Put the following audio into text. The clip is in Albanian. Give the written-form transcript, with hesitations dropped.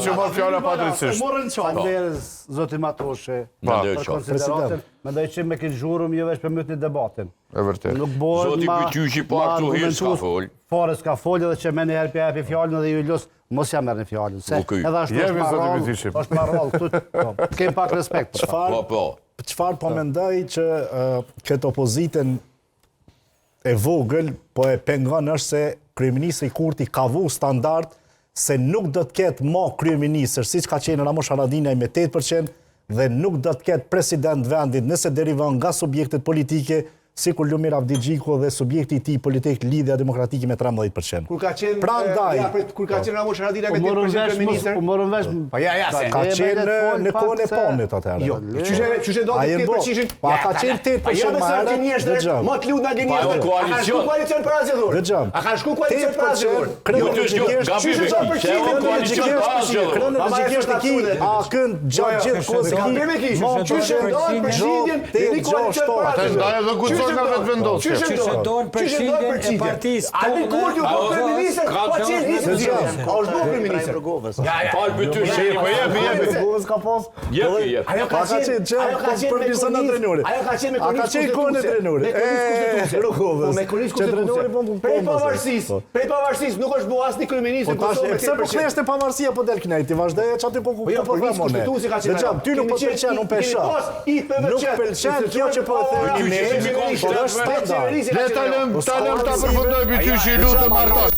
që mor fjala padrejtësisht. Morën qatë. Faleminderit zoti Matoshi Pa. për konsideratën. Mendoj që me këtë zhurmë ju veç po mytni debatin. E vërtet. Nuk bëhet Zoti ma Bytyqi po ma ashtu hiç s'ka argumentues. fol. Fare s'ka fol edhe që me njëherë pja jepi fjalën dhe ju lus mos ja merrni fjalën. Se Okej. edhe ashtu Jepi, është zoti marrall, Bytyqi. është marrall këtu. Po, kem pak respekt për ta. Çfarë Po, po. çfarë po mendoj që ë, këtë opozitën e vogël po e pengon është se kryeministri Kurti ka vu standard se nuk do të ketë ma kryeministër, siç ka qenë Ramush Haradinaj me 8% dhe nuk do të ketë president vendit nëse derivon nga subjektet politike sikur Lumir Abdixhiku dhe subjekti i tij politik Lidhja Demokratike me 13%. Kur ka qenë Prandaj, ja, prit, kur ka qenë Ramush Haradinaj U me morën 8% vesh, mos- kryeministër. u morën vesh. Po ja, ja, se. Ka E, qenë me në, fol në pak kohën e se- PAN-it atëherë. Jo, qysh e qysh e do A të jenë bo? 8%? Pa, ka qenë 8% ma më herët, dëgjoj. Më të lut na gënjeshtër. Pa, A kanë koalicion. shku koalicion para zgjedhor? Dëgjoj. A kanë shku koalicion para zgjedhor? 8% Jo, jo, kronologjikisht, gabimi. Qysh e do për Se o qindin, koalicion para zgjedhor. Kronologjikisht e ki AKN gjatë gjithë kohës e ki Gabim e kish. Qysh e do për qindin, në një koalicion para Ata zgjedhor. ndaj edhe guxon nga vetëvendosja. Qysh e Qysh e don Qysh e don përqindjen e përqindjen? partisë Albin tonë, Kurti u A, bë o, kryeministër, ka pa qenë qenë nisë Dëgjoj. zgjedhje. A është bë kryeministër? Ja, ja. Fal Bytyqi. Po jepi, jepi. Ruggovës ka pas. Jepi, jepi. Ajo ka Pa, ka qenë, qenë që ajo ka qenë për me mirësën kornizë- Drenori. Ajo ka qenë me A ka kornizë qenë kohën e kushtetuese. Drenorit? Me kornizë E, kushtetuese. Ruggovës. Po me kornizë Që Drenori kushtetuese. po po Prej po, pavarësisë, po. prej pavarësisë nuk është bu asnjë kryeministër Po në tash, Kosovë e me pse po 8%. kthehesh te pavarësia po del knaj, ti vazhdoj e çaty po ku Po jo, po kornizë them unë. kushtetuese ka qenë. Dëgjoj, ty nuk po Kemi qenë- pëlqen, unë pe kemi shoh. pas IPVC, Nuk pëlqen kjo që po e themi ne, Bytyqi si mi po është standard. Le ta lëm, ta lëm ta përfundoj Bytyqi, lutem Artan.